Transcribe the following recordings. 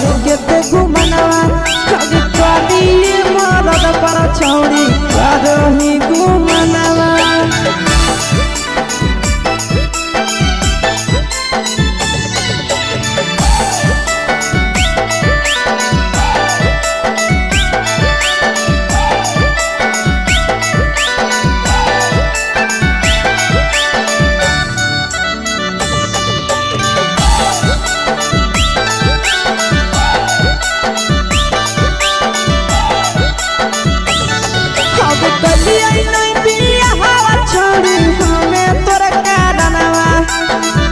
केते गुमनवा अगे करी मरद पर छौरी करोही गुमनवा। अब कलिया नहीं बिया हवा छोड़ी हमें तोर कारणवा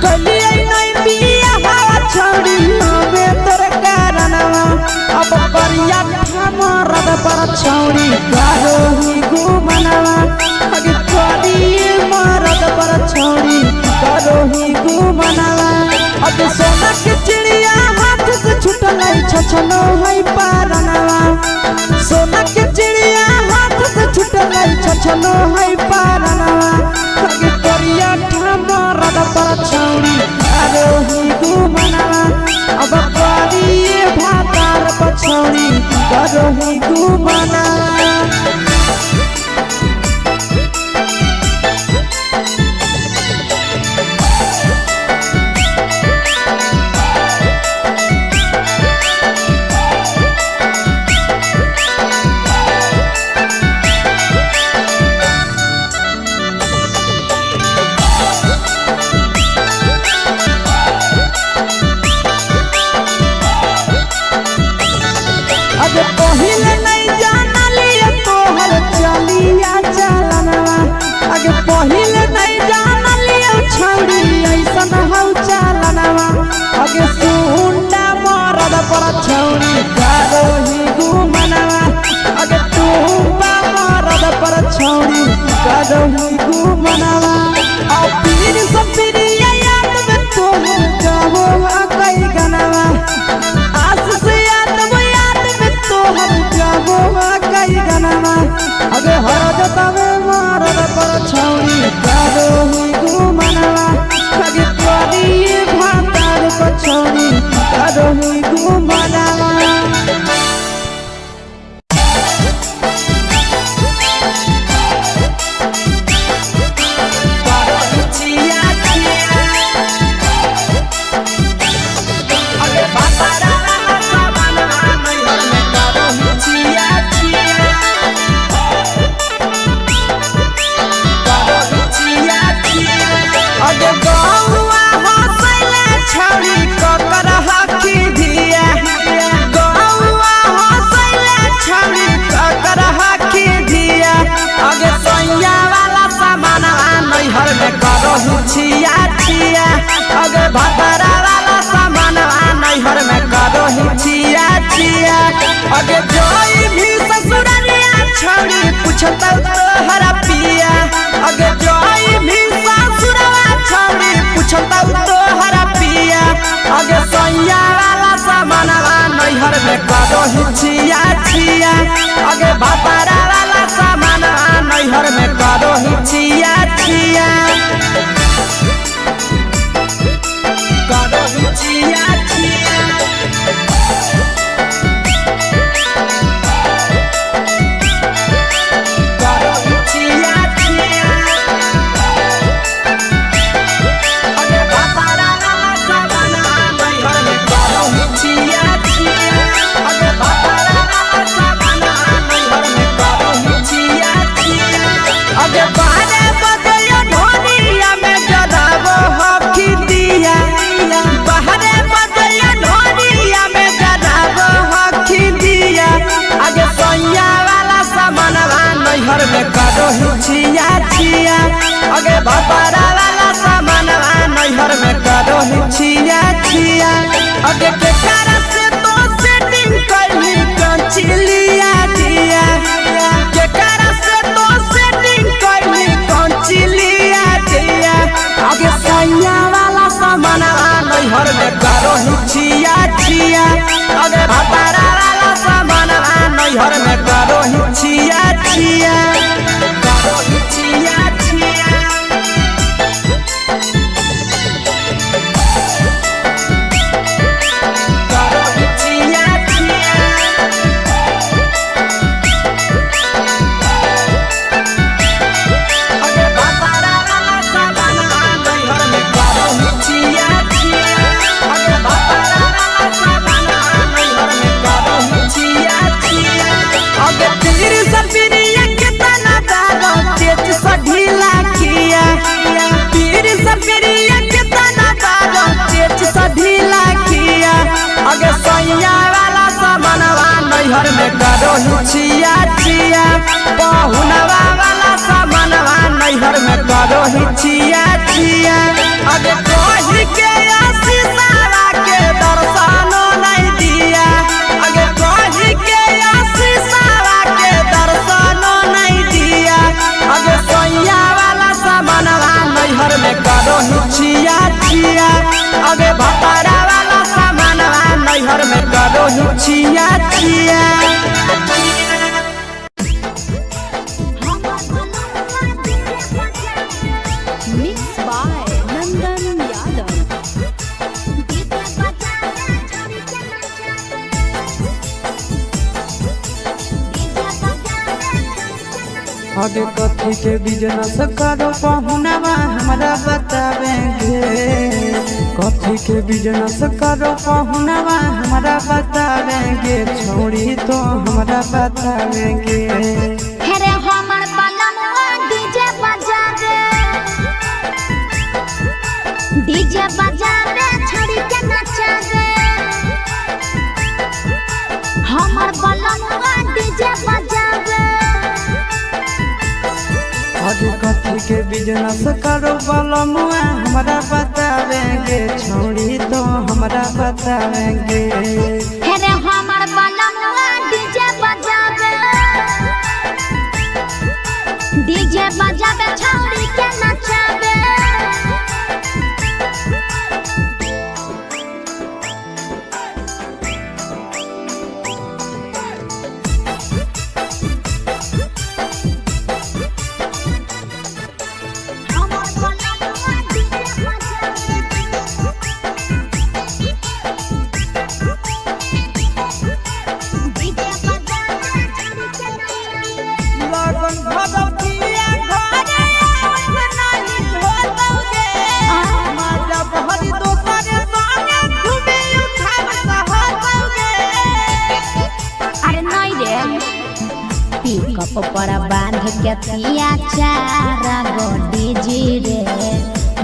कलिया नहीं बिया हवा छोड़ी हमें तोर कारणवा अब करिया मरद पर छौरी करोही गुमनवा अगे करी मरद पर छौरी करोही गुमनवा। अब सोना के चिड़िया हाथ से छुटल छछनो है पारनवा सोना के चिड़िया हाथ से छुटल छछनो है पारनवा अगे करिया मरद पर छौरी करोही गुमनवा अब करिए भातार पछौरी करोही गुमनवा। अब पहिले नहीं जानलिए तोहर चलिया चलनवा अगे पहिले नहीं जानलिए छौरी ऐसन हौ चलनवा अगे सुंडा मरद पर छौरी करोही गुमनवा अगे टूबा मरद पर छौरी करोही गुमनवा। आ पीर सपिरिया याद में तोहर गावो कई गनवा आस से याद वो याद में तोहर गावो कई गनवा अगे हर जतावे मरद पर छौरी करोही गुमनवा अगे करी भातार पर छौरी करोही गुमनवा। अगे गौआ हंसैले छौरी ककर हकी धिया गौआ हंसैले छौरी ककर हकी धिया अगे सैया वाला सामानवा नैहर में करहु छिया छिया अगे भतरा वाला सामानवा नैहर में करहु छिया छिया अगे जोई भी ससुरलिया छौरी पुछतौ तोहरा पिया अगे जोई भी ससुरवा छौरी पुछतौ तोहरा पिया अगे सैया वाला सामानवा नैहर में करहु छिया छिया अगे भतरा वाला सामानवा नैहर में करहु छिया छिया करहु छिया छिया करहु छिया छिया अगे भतरा वाला सामानवा नैहर में करहु छिया छिया अगे भतरा वाला सामानवा नैहर में करहु छिया छिया अगे बारे बदया ढोलिया में जराबो हकी दिया बाहरे बदया ढोलिया में जराबो हकी दिया अगे सैया वाला सामानवा नैहर में करहु छिया छिया अगे भतरा वाला सामानवा नैहर में करहु छिया छिया अगे केकरा से तो सेटिंग कैली कंचिलिया दिया केकरा से तो सेटिंग कैली कंचिलिया दिया अगे सैया वाला सामानवा नैहर में करहु छिया छिया अगे भतरा वाला सामानवा नैहर में करहु छिया छिया करहु छिया छिया। नैहर में करो ही छिया छिया। पहुनवा वाला सामानवा नैहर में करो ही छिया छिया। अगे कही के आशीषावा के दर्शनो नहीं दिया। अगे कही के आशीषावा के दर्शनो नहीं दिया। अगे सैया वाला सामानवा नैहर में करो ही छिया छिया। अगे भतारा वाला सामानवा नैहर में करो ही छिया छिया। Mix by Nandan Yadav. अरे कथी के बिजनेस करो पहुनवा हमरा बतावेंगे। कथी के बिजनेस करो पहुनवा हमरा बतावेंगे। छोड़ी तो हमरा बतावेंगे। हेरे हमर बलमुआ डीजे बजावे, डीजे बजावे छड़ी के नचावे। हमर बलमुआ डीजे बजावे। अरे कथी के बिजनेस करो बलमुआ हमरा बतावेंगे। छोड़ी तो हमरा बतावेंगे। हेरे हमर बलमुआ डीजे बजावे, डीजे बजावे छड़ी के नचावे। हमर बलमुआ डीजे बजावे। डीजे बजावे छड़ी के नचावे। लगन भगवतिया घरे आवत नाही होतौगे। माता बहरी दोसर संगे घूमे उठावत होतौगे। अरे नहीं रे, पिकअप पर बांध के तिया चार गो डीजे रे।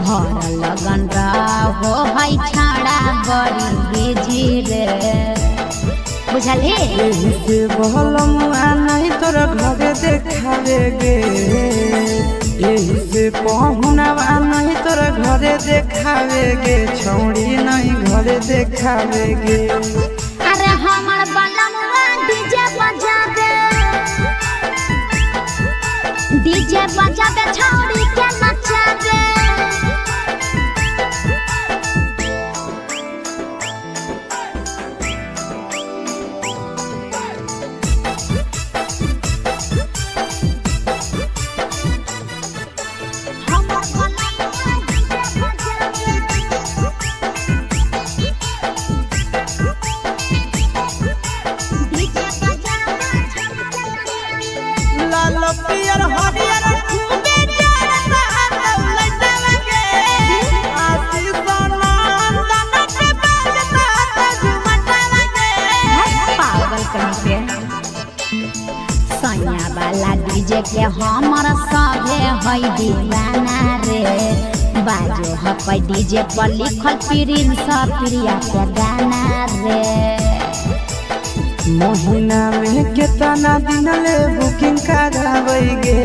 भर लगन रहो है छाड़ा बड़ी बिजी रे, बुझलही। एही से बहलमुआ नहीं तोरा घरे देखावेगे। एही से पहुनवा नहीं तोरा घरे देखावेगे। छौड़ी नहीं घरे देखावेगे। अरे हमर बलमुआ डीजे बजावे, डीजे बजावे छौड़ी के नचावे। हमर बलमुआ डीजे बजावे। डीजे बजावे छौड़ी के नचावे। लाल पियर हरियर खूबे जरता दौलतवगे। आशीष नंदन के बजता झुमटवगे। पागल कहीं पे सैया वाला डीजे के हमर सभे है दीवाना रे। बाजो हकै डीजे पर लिखल प्रिंस प्रिया के गाना रे। महीना में केतना दिन ले बुकिंग कराबैगे।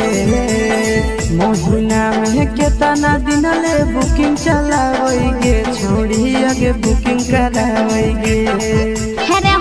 महीना में केतना दिन ले बुकिंग चलाबैगे। छोड़ी आगे बुकिंग कराबैगे। हेरे